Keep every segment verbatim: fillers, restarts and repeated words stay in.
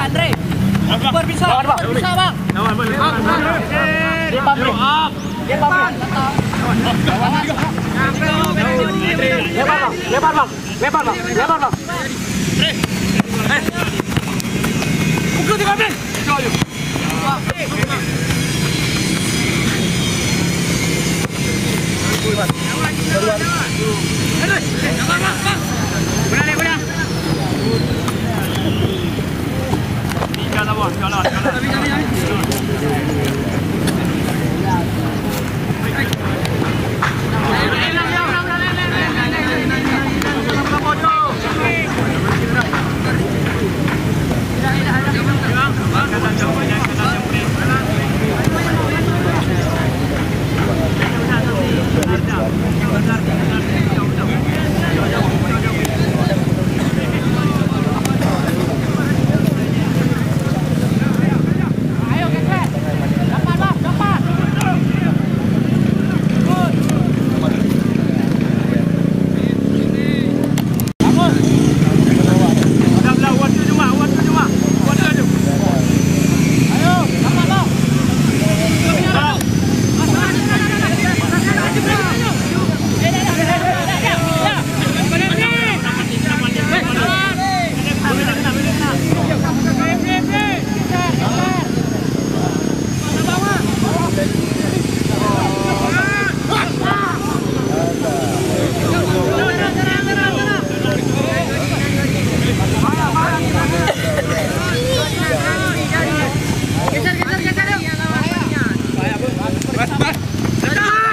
Andre, berbisa, berbisa, Bang. Lebar, Bang. Lebar, Bang. Lebar, Bang. Lebar, Bang. Lebar, Bang. Pukul tiga belas.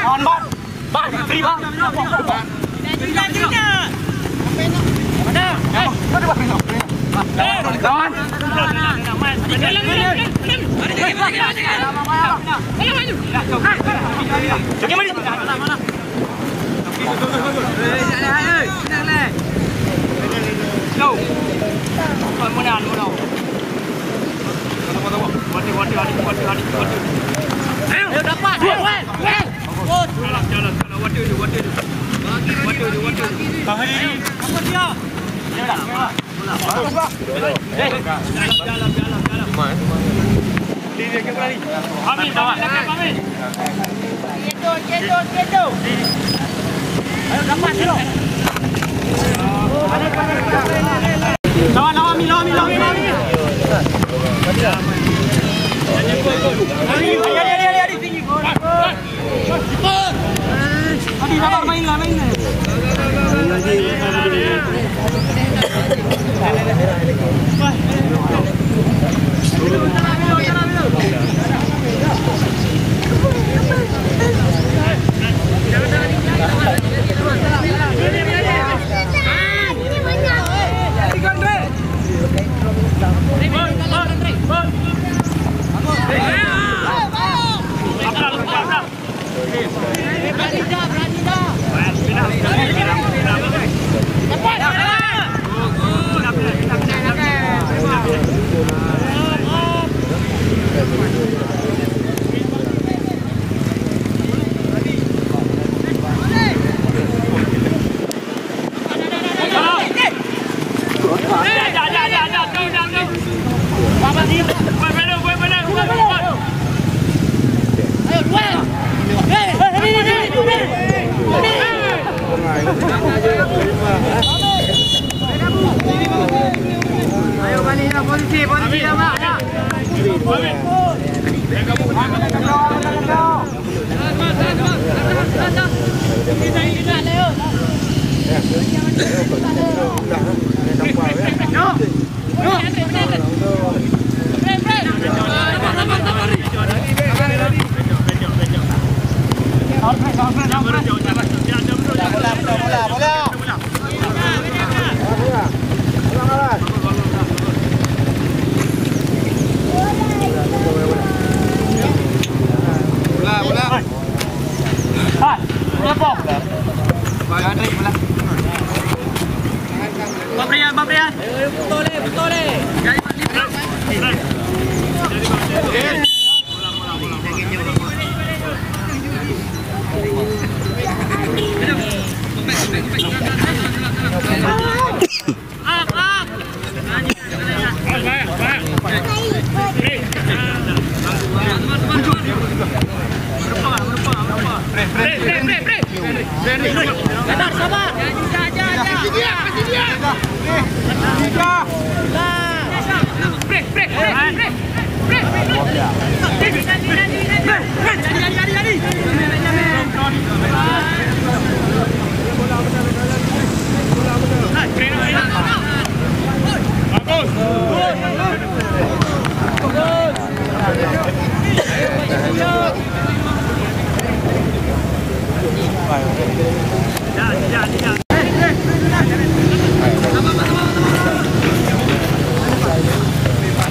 Lawan, Bang. Bang, free, Bang. Lawan. Jaga mari. Go. Bukan menang, menang. Waduh, waduh, waduh, waduh, waduh, waduh. Ayo, dapat. Well, well, well. Jalan, jalan, jalan. Waduh, waduh, waduh. Waduh, waduh. Ayo, apa dia? Jalan, jalan, jalan. Amin, amin, amin, amin. Ayo, dapat, ayo. Lawan, lawan, Amin, lawan, Amin, lawan, Amin, lawan, Amin. Adi, adi, adi, adi, adi. Adi, sabar, main lah, main lah.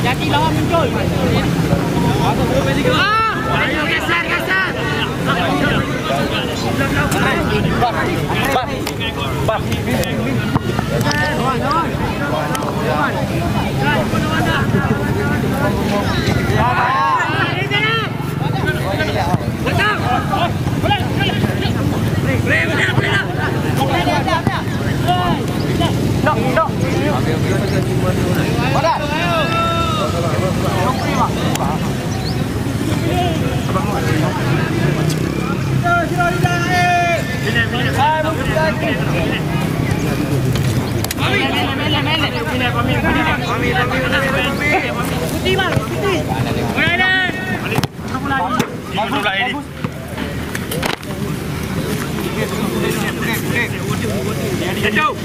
Jadi lawan muncul. Ayo geser, geser.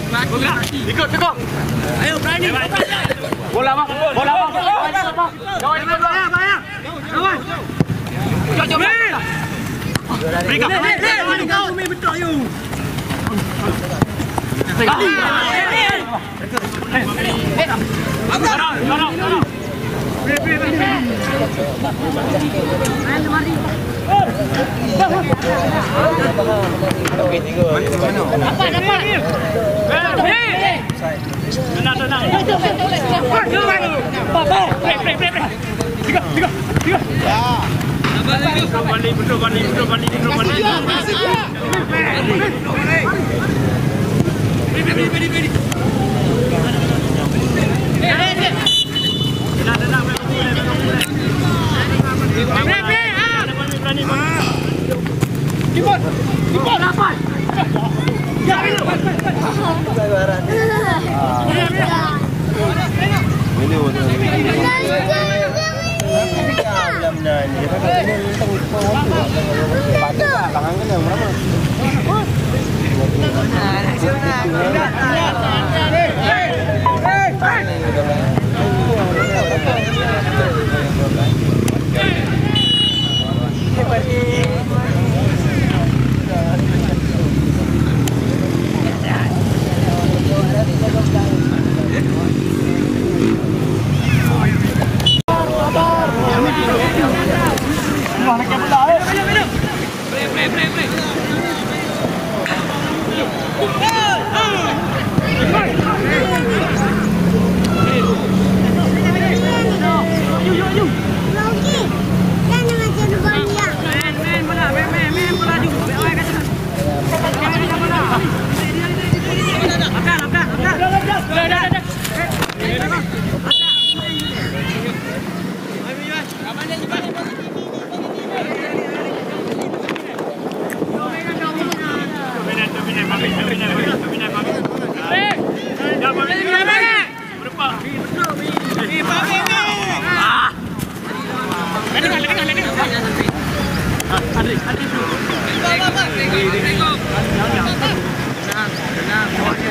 Bang, bang, bang. Ikut, ikut. Bola, Bang. Bola, Bang. Kawan, kawan, kawan. Kawan. Jom, jom, jom. Beri kau. Beri, beri, beri, beri, kau, mi betul, you. Sekali.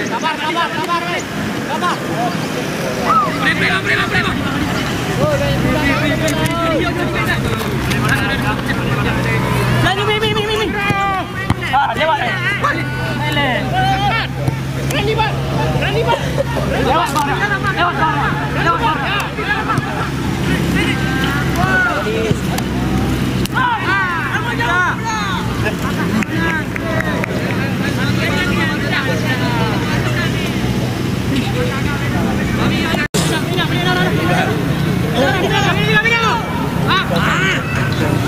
Sabar, sabar, sabar, weh. Sabar. Laju, mi, mi, mi, mi, mi. Ah, lewat, eh. Lewat. Berani, Bang. Berani, Bang. Lewat, Bang. Lewat, Bang. Lewat, Bang.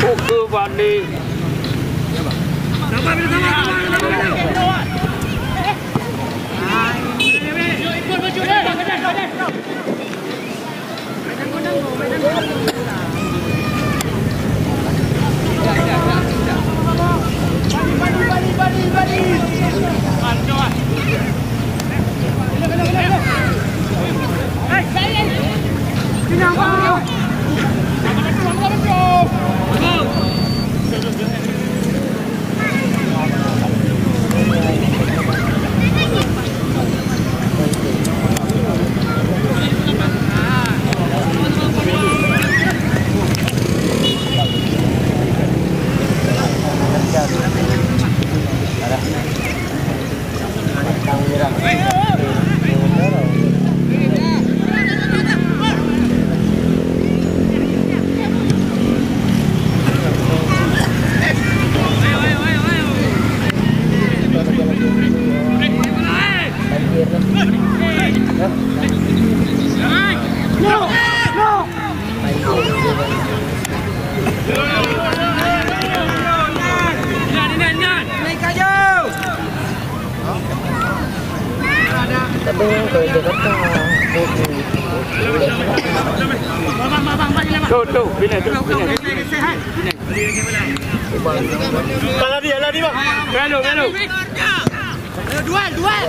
Uku Fadli. Tu, tu, bila tu, bila. Lari, lari, Bang. Belum, belum. Duel, duel.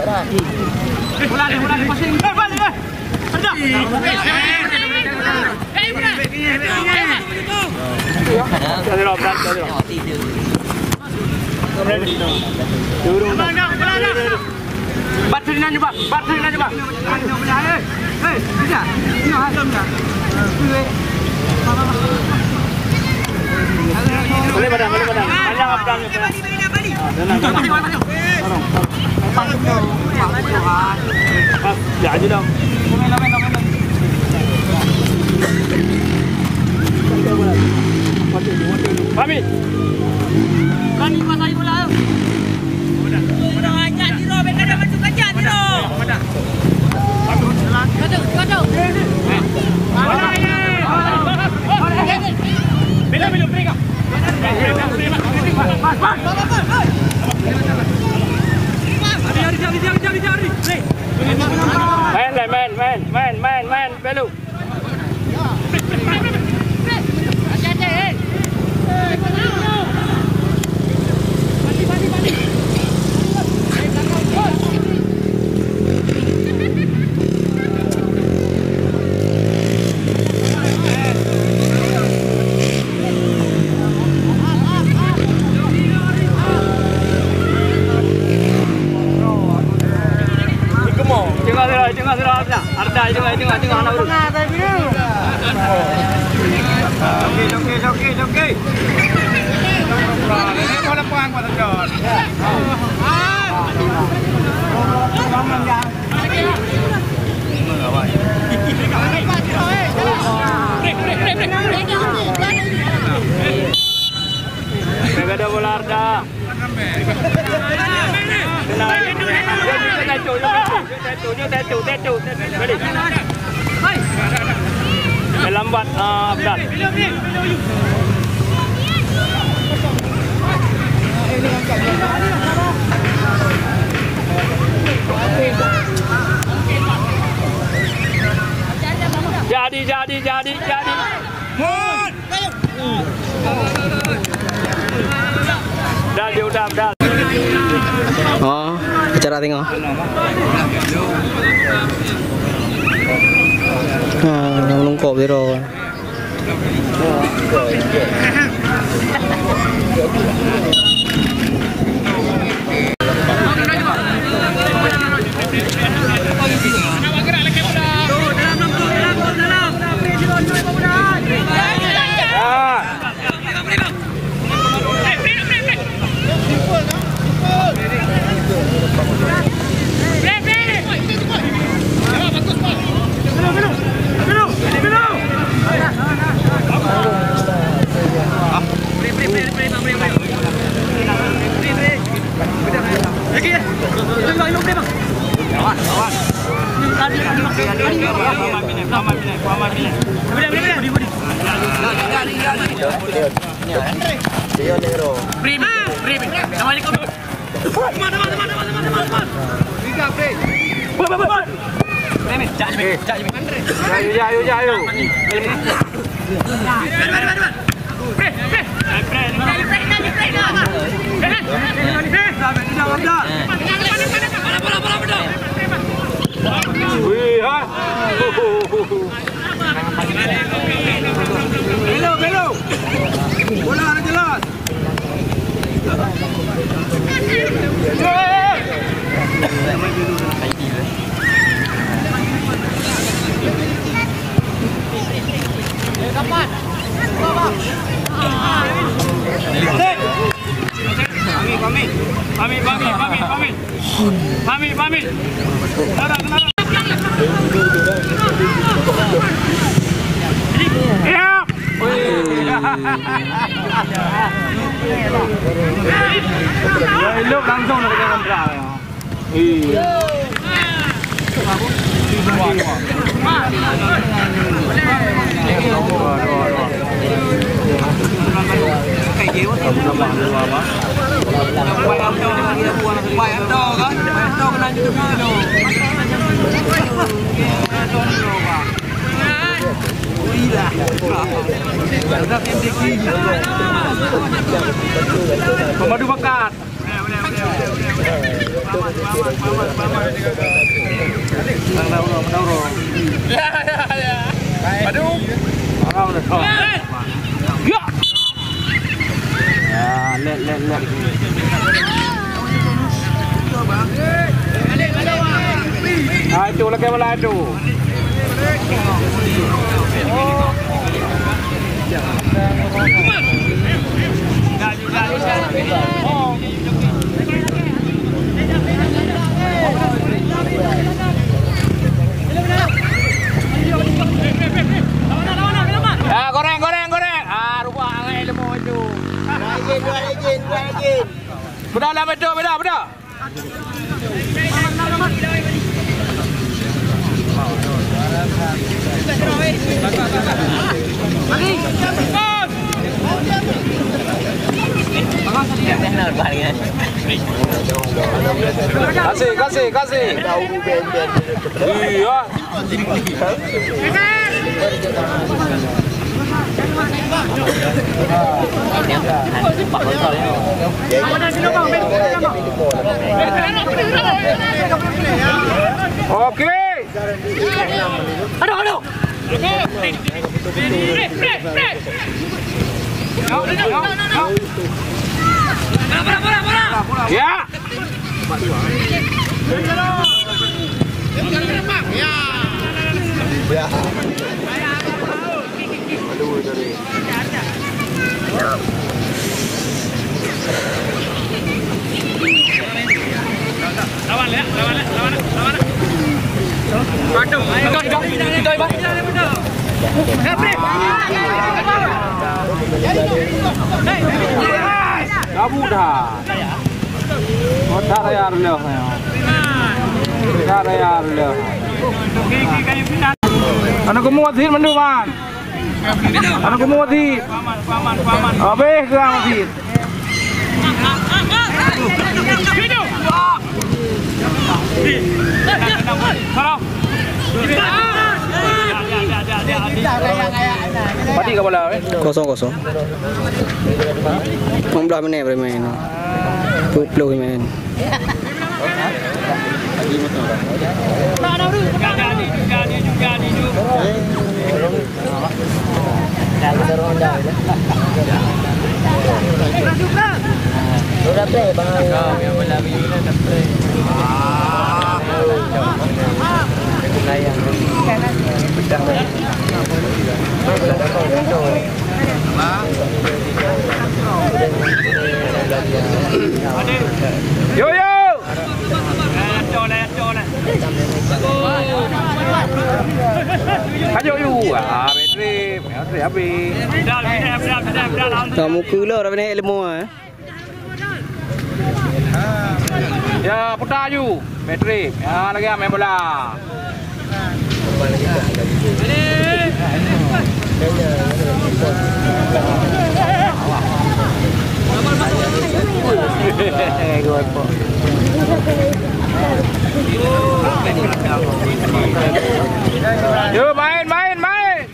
Bola ni, bola ni, passing. Eh, balik, eh. Kerja. Turun. Bat sini aja, Bang. Bat sini aja, Bang. Boleh, Bang, boleh, Bang. Panjang, Bang. Fahmi. Berani kuasai bola, ayo. Main, main, main, main, main, main, main, Belu. Tengok sira, tengok sira Arda. Arda, tengok, tengok, tengok anak baru. Joki, joki, joki, joki. Mega ada bola Arda. Tenang. Terlambat, ah, Abdal. Jadi, jadi, jadi, jadi. Dah, dia udah, dah. Oh, acara tengok. Ha, lungkop biro. Ayo, ayo, ayo, ayo. Wih, ha? Belum, belum. Bola ada jelas. Pamit, pamit, pamit, pamit. Pamit, pamit. Kenapa, kenapa? Ya. Elok langsung nak kena kontrak. Iya. Pemadu bakat. Aduh. Ya. Ya, let, let, let. Ah, itu lagi bola itu. Ah, goreng, goreng, goreng. Ah, rubah angai ilmu itu. Dua izin, dua izin, dua izin. Beda lah betul, beda, beda. Kasih, kasih, kasih. Iya. Oke. Aduh, aduh. Ya. Dah budak. Oh, that raya reuloh nyoe. That raya reuloh. Aneuk kamoe wasit mandum, Man. Aneuk kamoe wasit. Habéh keu wasit. Mati ka bola, eh? Kosong kosong. Lima belas menit bermain. Dua puluh main. Yo, yo! Ayo, yu. Ah, bateri. Bateri habis. Dah, pindah, pindah, pindah, pindah. Tak muka lah, dah pindah ilmu, eh. Ya, putar yu. Bateri. Ya, lagi main bola. Yo, main, main, main.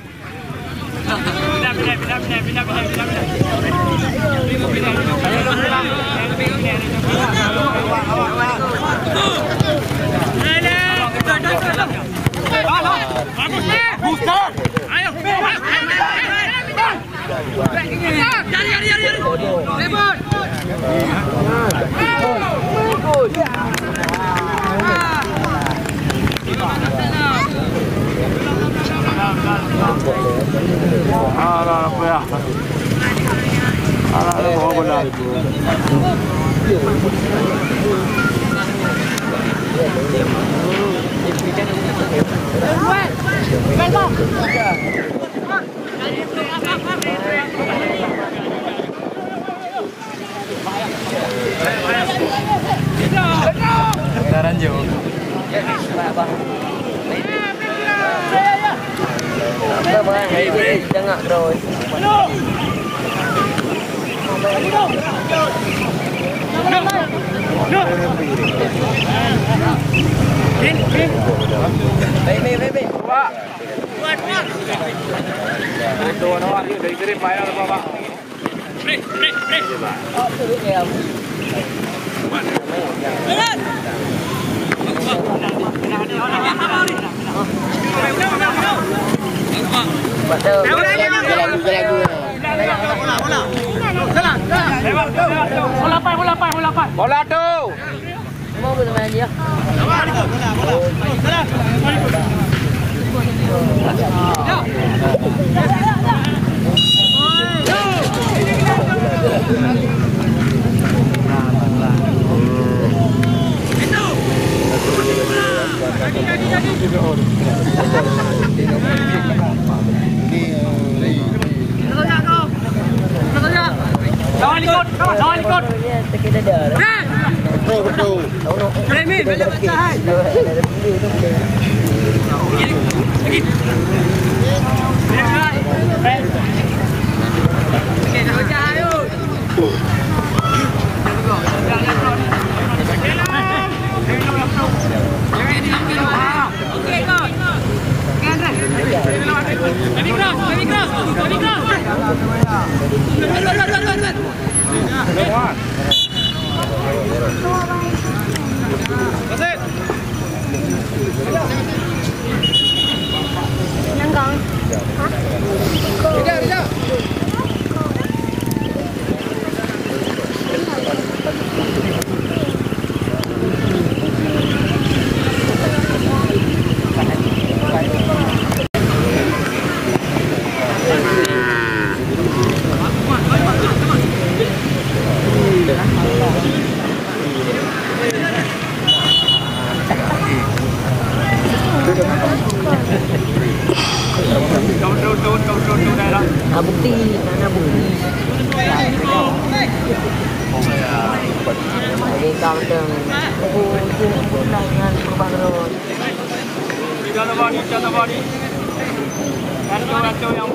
Bola tu. Lawan likot, lawan likot. Betul, betul. Nah, bukti, mana bukti? Jadi, kau tu, aku tu, aku nak dengan perubahan roh. Tiga lebar ni, tiga lebar ni. Satu, satu yang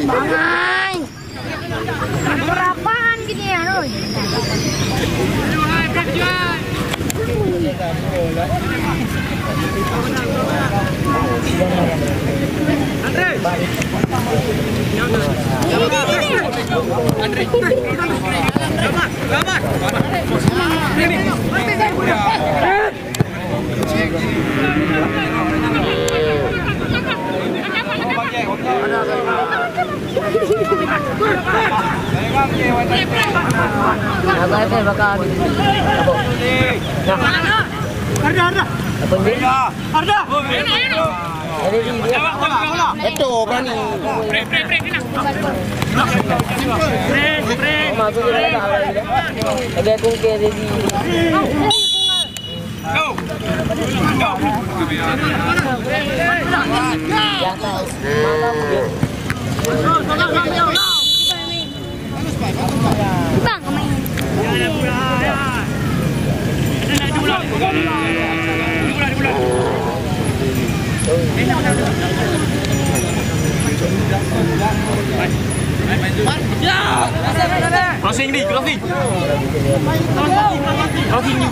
Bangai! Berapaan gini ya, Roy? Abang Hafiz bakal habis. Apa? Nah. Arda, Arda. Apa ni? Arda. Ada di dia. Betul, berani. Mak aku ni dah tak halal dah. Tapi aku ke ready. Bang, main. Crossing ni, crossing. Crossing ni.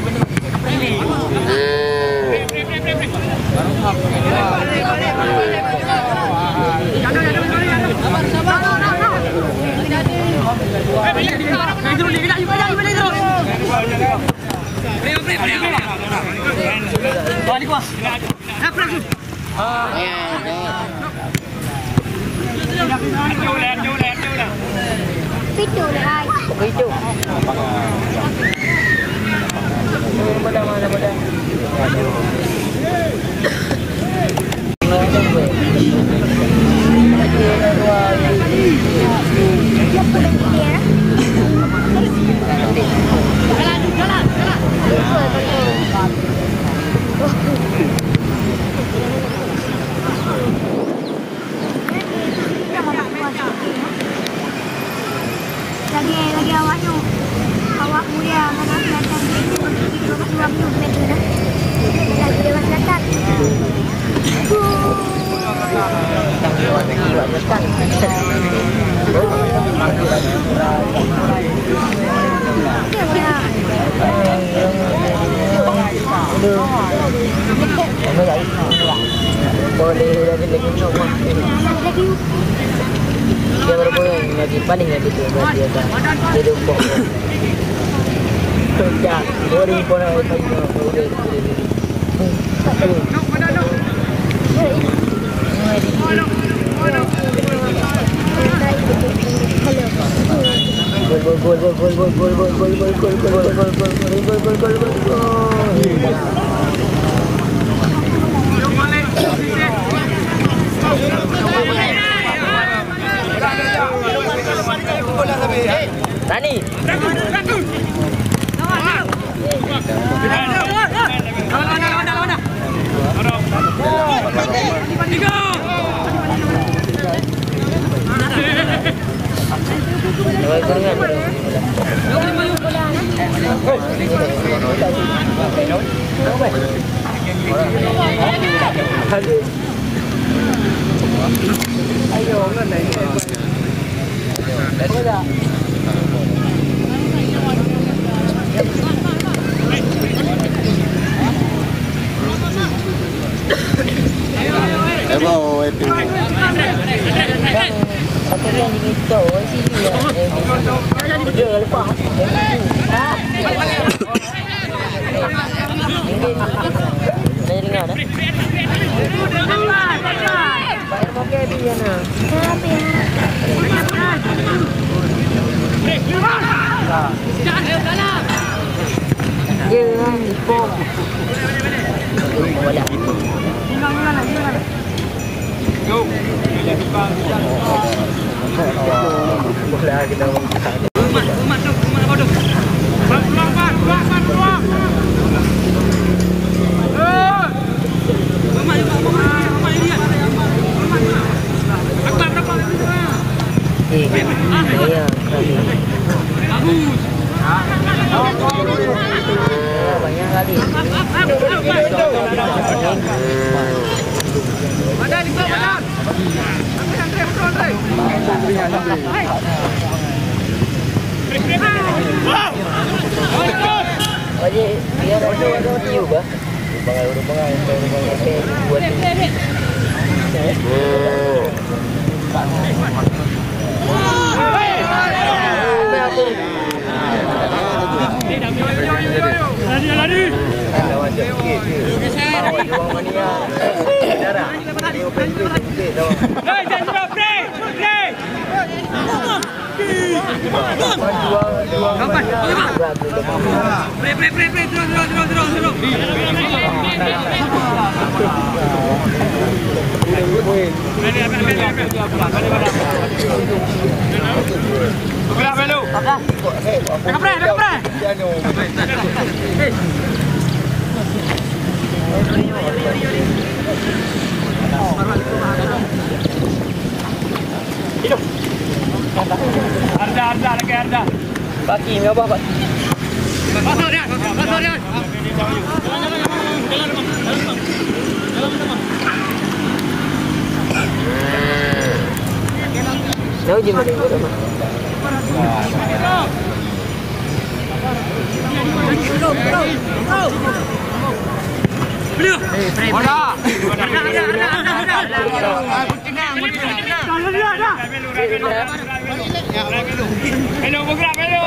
Pitu lé hai. Pitu. Lagi, lagi awak nyoe. Awak mulia, karena kelihatan itu, dua puluh meter dah. Lagi lewat selatan. Aduh. Boleh lagi, lagi. Dia baru boleh lagi, paling lagi tu, dia dah. Dia dah buka. Kerja. Boleh pun lagi. Rani. Arda, Arda, lagi Arda. Baki, mengapa, Pak? Masuk dia, masuk dia. Jauh je mana? Hello, bergerak, hello.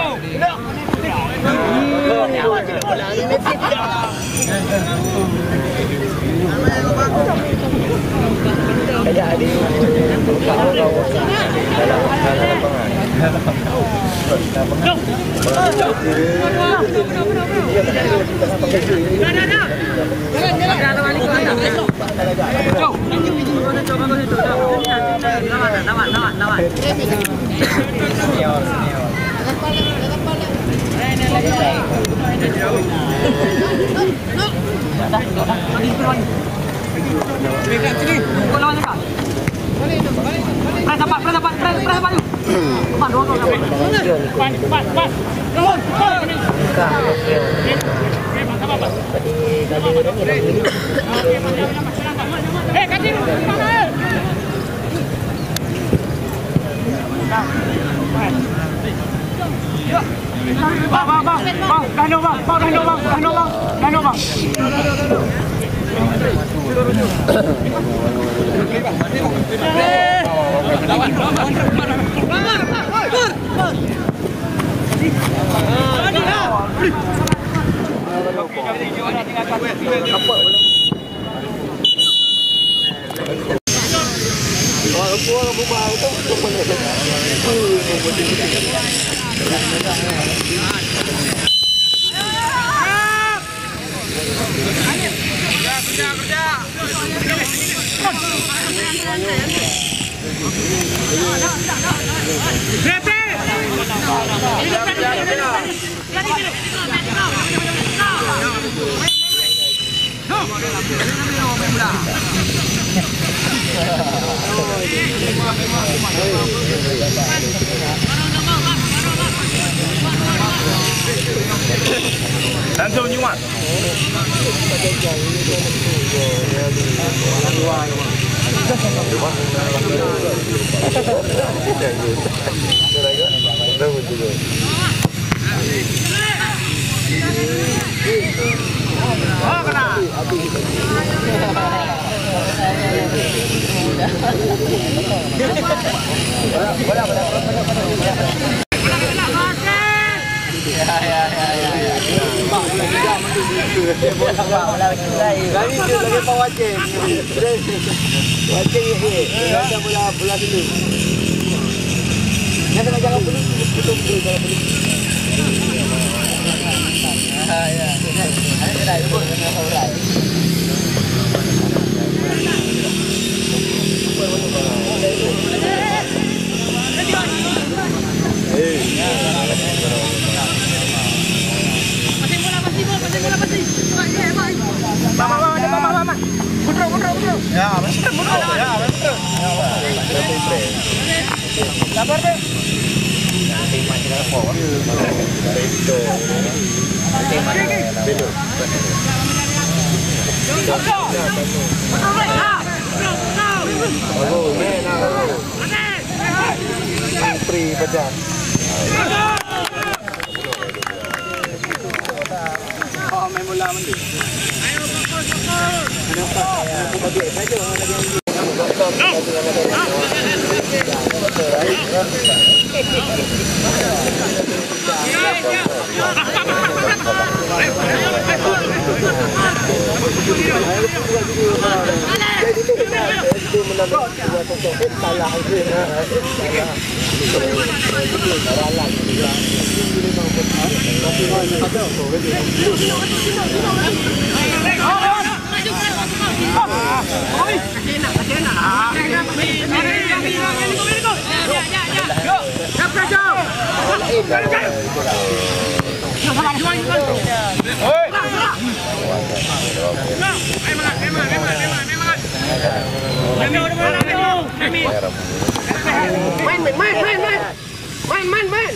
Bang, bang, bang, bang, dah no, bang, bang, dah no, bang, dah no, bang, dah no, bang. Langsung nyumat. Main, main, main, main, main. Main, main, main.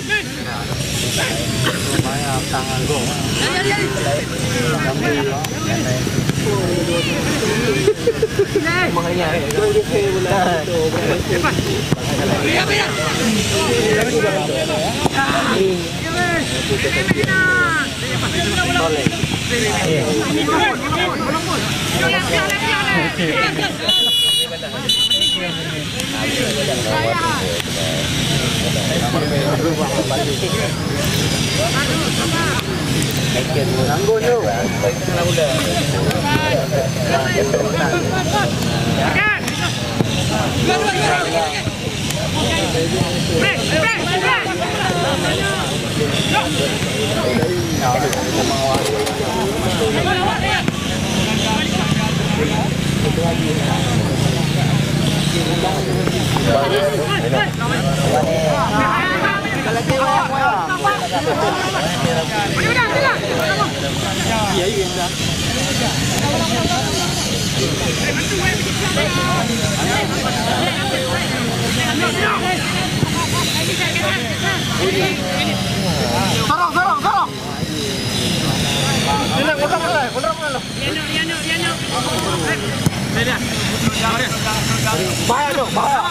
Bahaya tu, bahaya.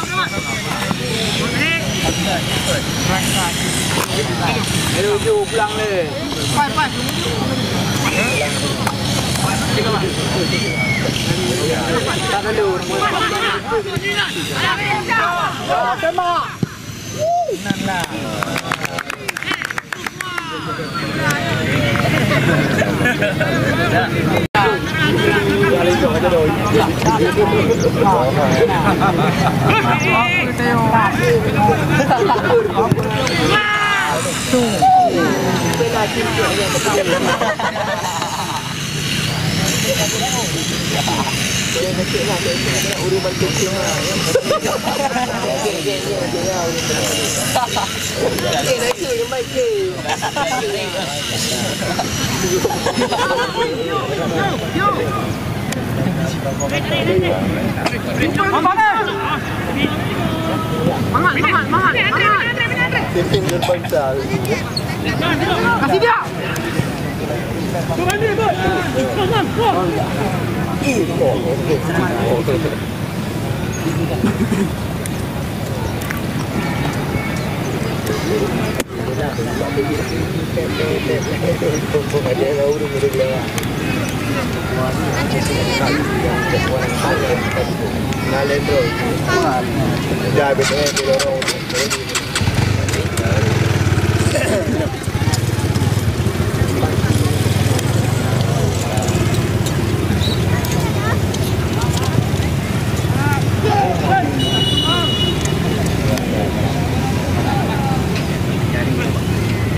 Ayo, jom pulang ni. Pai, pai. Tak ada lu. Tembak. Nan lah. Semangat, semangat, semangat, semangat. Kasih dia.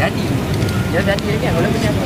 Jadi, ya jadi ya kan, kalau punya apa?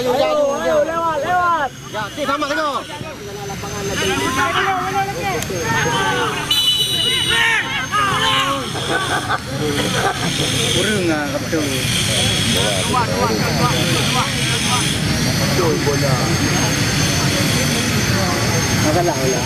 Jayu, jayu, jayu. Lewat, lewat. Ya, ti sama tengok. Ureueng ah, ka beutôi. Beutôi bola. Masalah bola.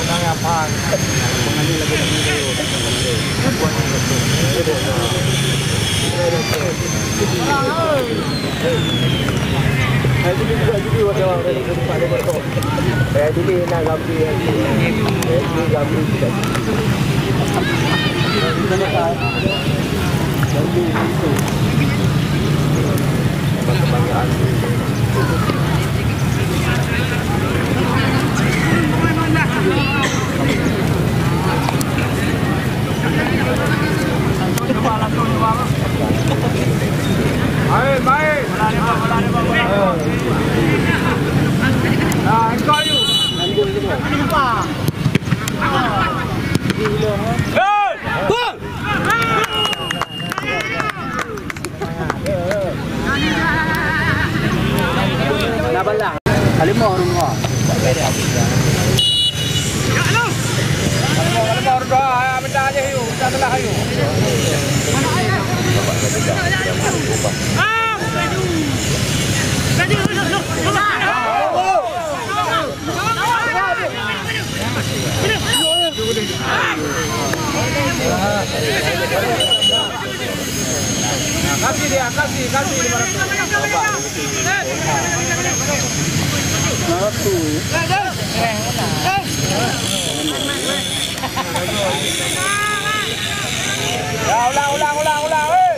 Kasih dia, kasih, kasih lima ratus. Lima ratus. Ya, ulang, ulang, ulang, ulang, hei.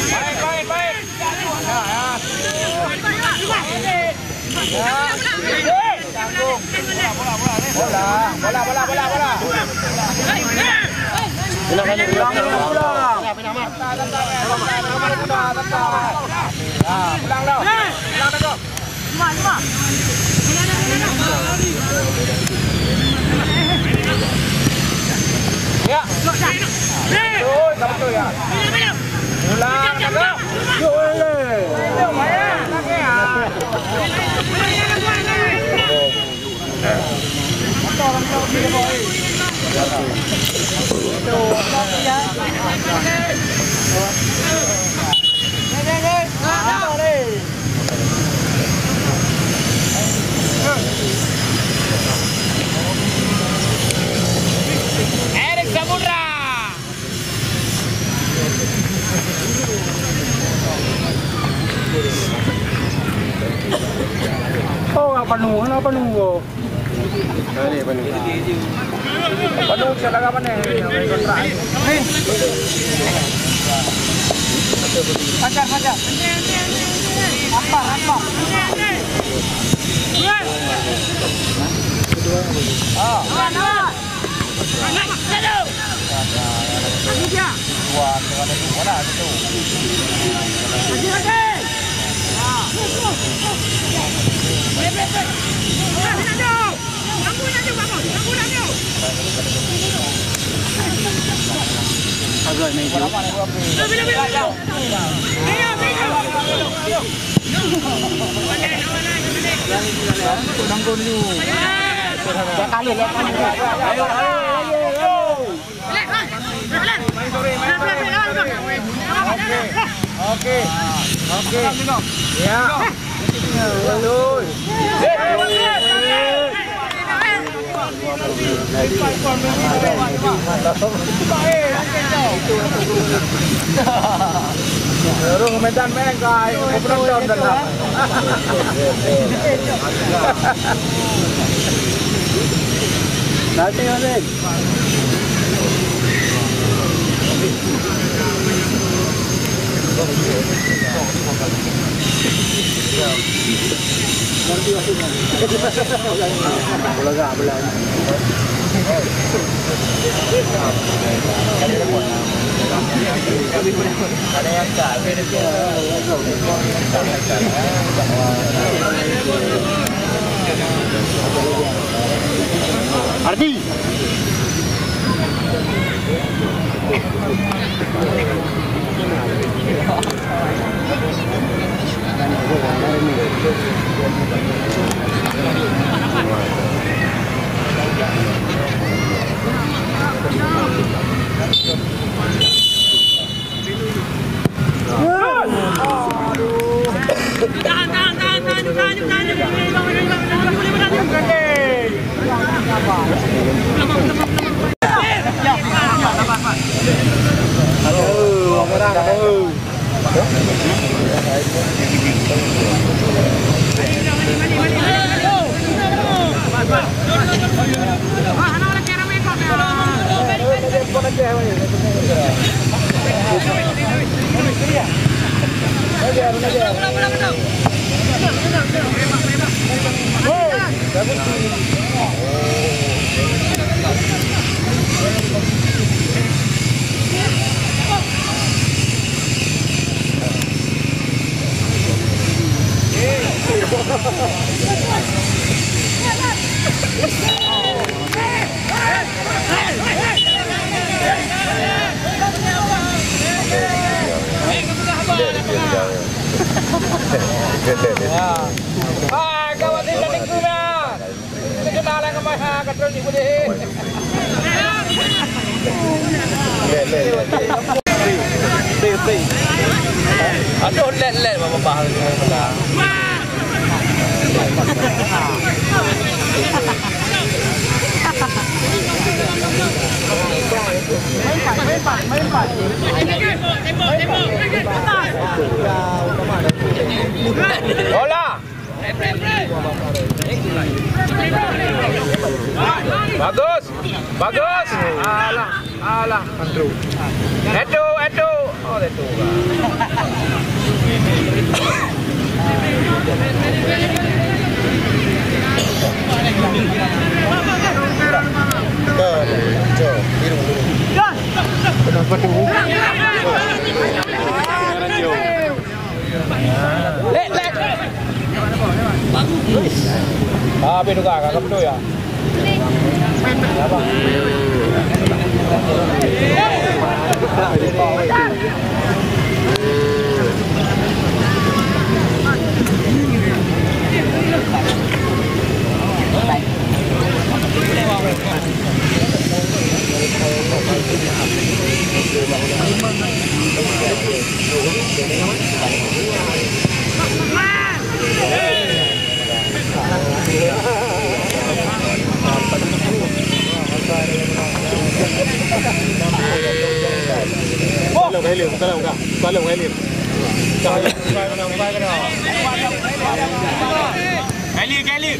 Baik, baik, baik. Ya, ya. Ya. Hei. Bola, bola, bola, bola, bola. Ulang, ulang, ulang, ulang. Ulang dah. Ulang dah. Ya. Betul, betul ya. Ulang dah. Eric Samudra. Oh, apa nunggu? Apa nunggu? Ini apa nunggu? Apa nunggu? Saya dah mana? Kontrak. Pacar, pacar. Apa? Apa? Ah. Oke. Oke. Oke. Ya. Seluruh Medan meu'en ka penonton dah. Nanti, nanti. Ardi. Ah, kawan saya tak dengar. Terkenal lah ngon masa, kata ni boleh. Aduh, let-let, babah. Bola. Bagus. Bagus. Alah, alah. Andrew. Edo, Edo. Oh, Edo. Ke, jom, biru dulu. Kenapa tu? Lek, lek. Ah, habis tukar, kakak betul ya? Buka lông, buka lông, buka lông, buka lông. Kali, kali.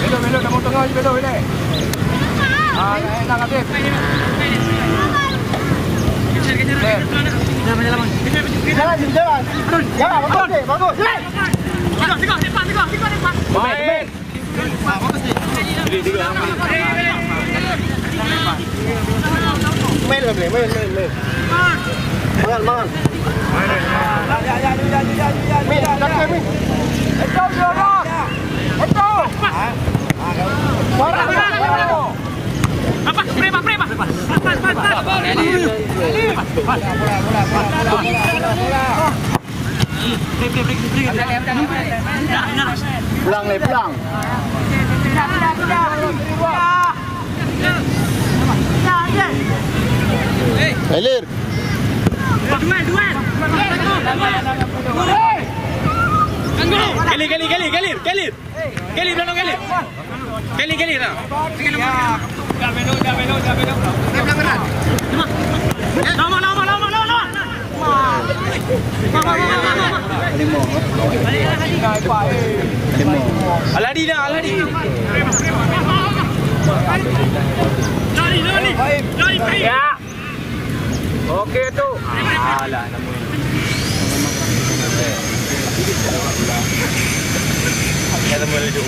Belok, belok, nama tengah je belok, belok. Jalan, jalan. Ya, bagus, bagus. Main. Main, main, main, main. Mangan, mangan. Min, dah, Min. Itu, itu. Apa? Apa? Apa? Pulang lé, pulang. Elir. Kelir, kelir, kelir, kelir, kelir. Kelir, belakang kelir. Kelir, kelir lah. Lama, lama, lama, lama, lama. Lima. Lima. Aladi dah, Aladi. Ya. Okey tu. Alah, nama. Kata boleh tu.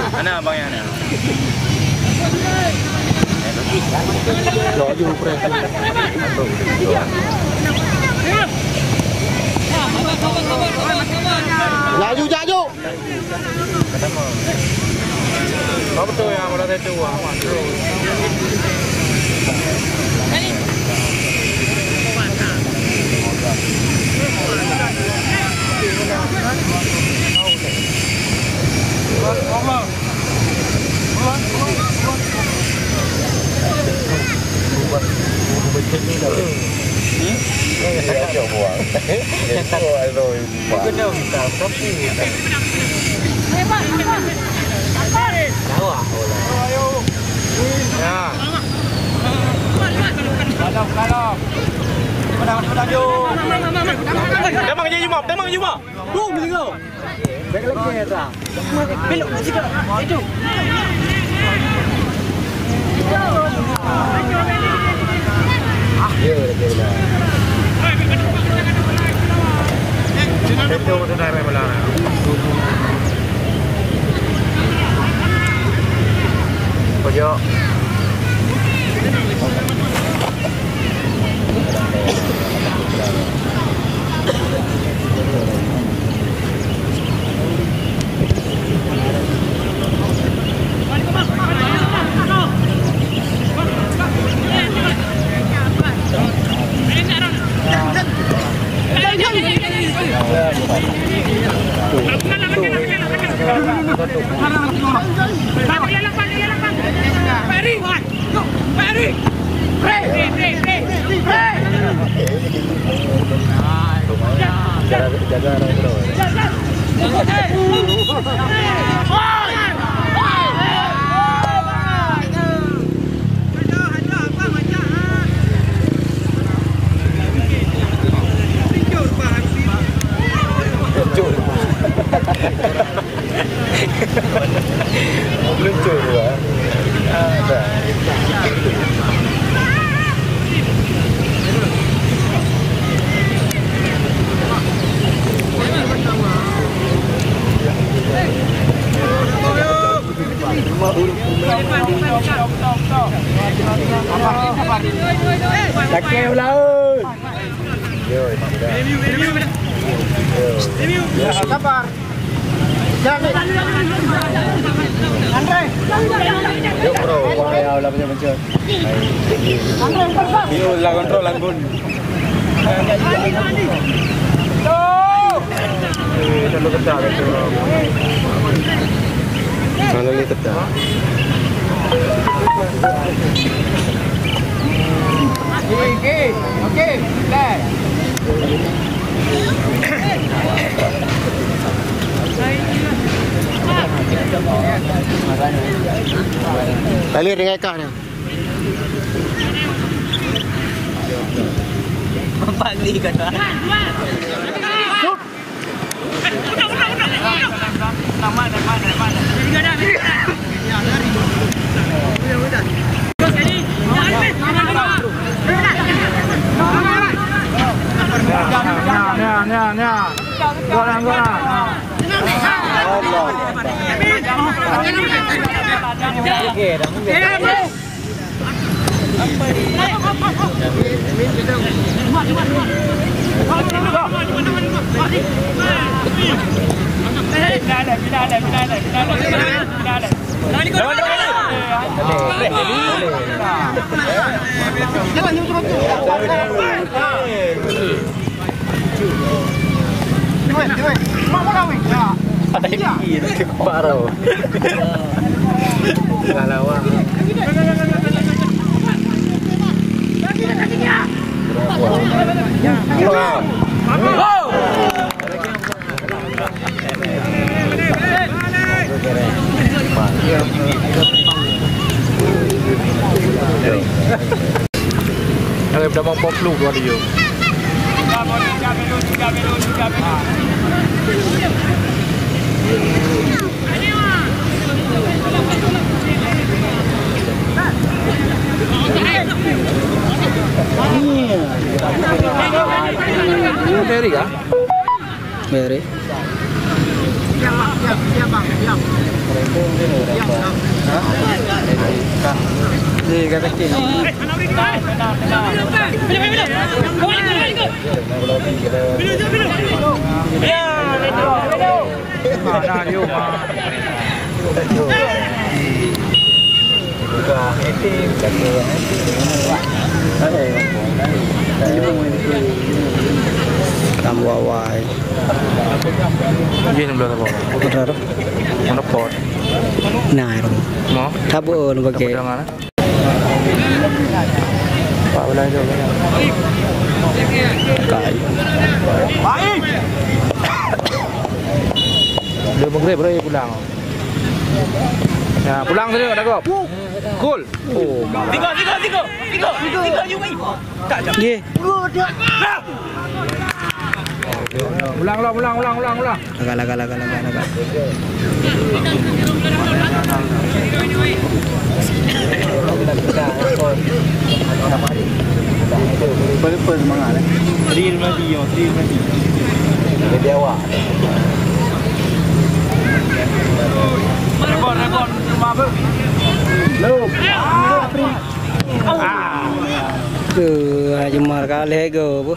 Mana abang yang ni? Laju, laju. Apa tu yang orang itu? Tembak je, Juma. Tembak je, Juma. Bèk lagèe ta. Belok ke situ. Itu. Itu sudah rela. Pojok. Lucu dua. Sabar. Jalan, Andre. Yuk, bro. Wah, ya Allah, bencong-bencong. Andre, terus. Yuk, lah, kontrol, lah, gun. Tuh. Eh, terlalu ketat, betul. Terlalu ketat. Okey, okey. Okey, dah. Tali dengan ikan ni. Nyan, nyan, nyan, nyan. Gol lah, gol lah. Parah. Salah lawan. Ada dah mampu flu dua dia. Ini Ferry kah? Ferry. Ni kata king. Tambah wai. Jih enam belas apa? Betul. Mana pot? Nah, itu. Mau? Tabun bagi. Tabun jangan, eh? Pak, ulang tu. Kai. Dia maghrib baru pulang. Ya, pulang tadi ada gop. Gol. Oh, tiga, tiga, tiga. Tiga, tiga, Yumi. Tak ada. Ye. Ulang, ulang, ulang, ulang, ulang, ulang. Lagak, lagak, lagak, lagak, lagak. Lupa, lupa semangat, eh. Real Madrid, yo, Real Madrid. Lebih awak. Rebon, rebon, rumah apa? Belum. Ah. Ke, Haji Umar kalah ke apa?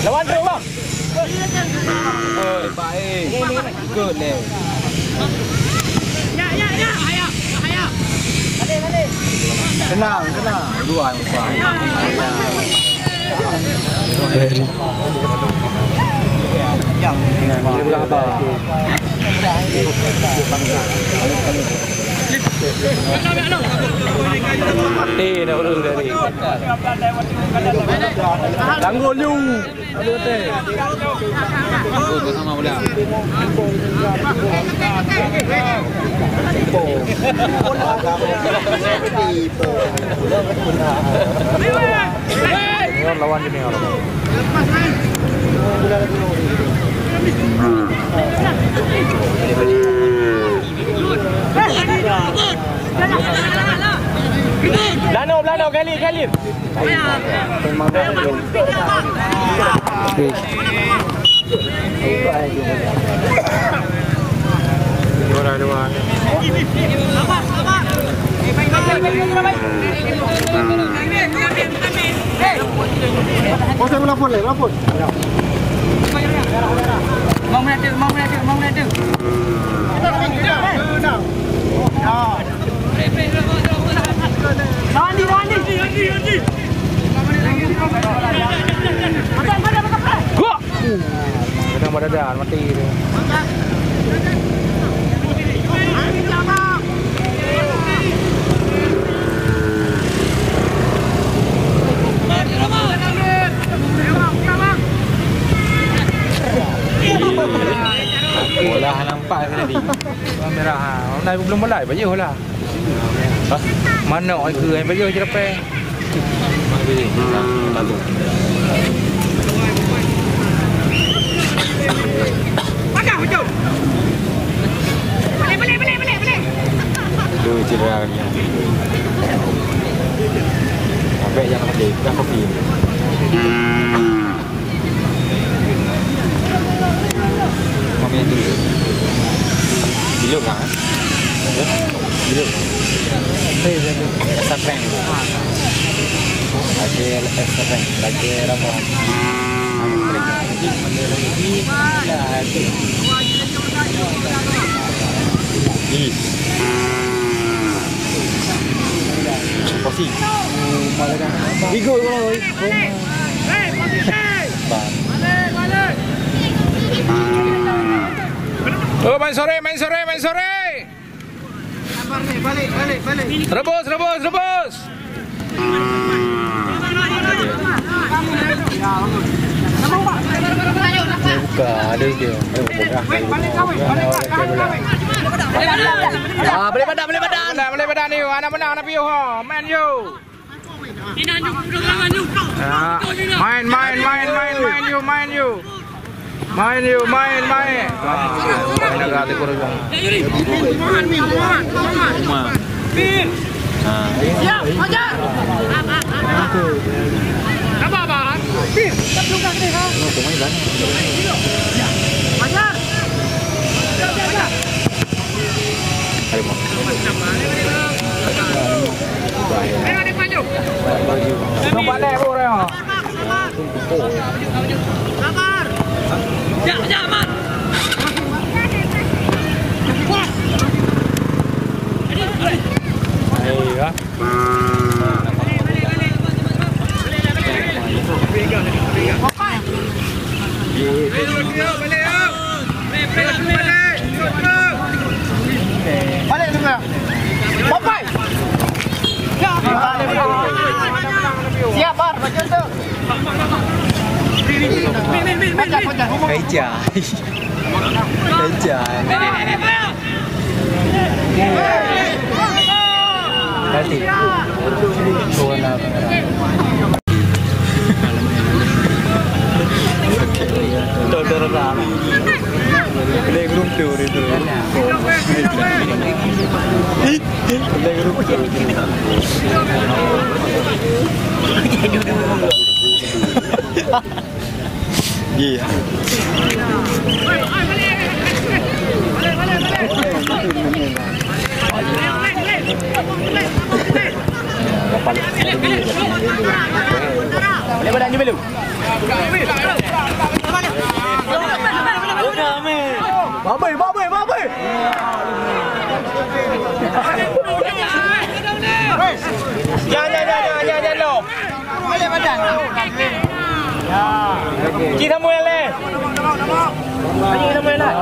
Lawan terus, bang. Baik. Good name. Tenang, tenang. Dua, empat. Very. Dia bilang apa? Eh, dah urus dari. Tanggul you. Aku bersama bola. Junior lawan junior. Belano, belano, Khalid, Khalid. Kadang pada dah mati dia. Bola nampak tadi. Merah. Nah, belum mulai, bayu lah. Mana ai ke ai bayu je dapat. Aduh, cedera ni. Sampai jangan pakai, bukan kopi ni. Mami tu. Biluk kan? Ya? Biluk. Extra prank. Lagi extra prank. Lagi ramah. Ih. Pasti. Igo, igo. Oh, main sore, main sore, main sore. Rebus, rebus, rebus. Buka, ada je. Ah, boleh padan, boleh padan. Boleh, boleh padan ni. Anak menang, anak piôh, ha. Main, yo. Ah, main, main, main, main, main, yo, main, yo. Main, yo, main, main. Ah, main agak ada kurang. Balik tu, Bang. Popeye. Siap, Bar, macam tu. Pecah, pecah. Pecah. Pecah. Nanti. Tuan lah. Tuan, tuan, tuan. Boleh geruntu itu. Boleh geruntu itu. Iya. Boleh badan je belum? Babai, babai, babai. Jangan, jangan, jangan, jangan, jangan, jangan. Ci Samuel, eh. Ci Samuel, lah.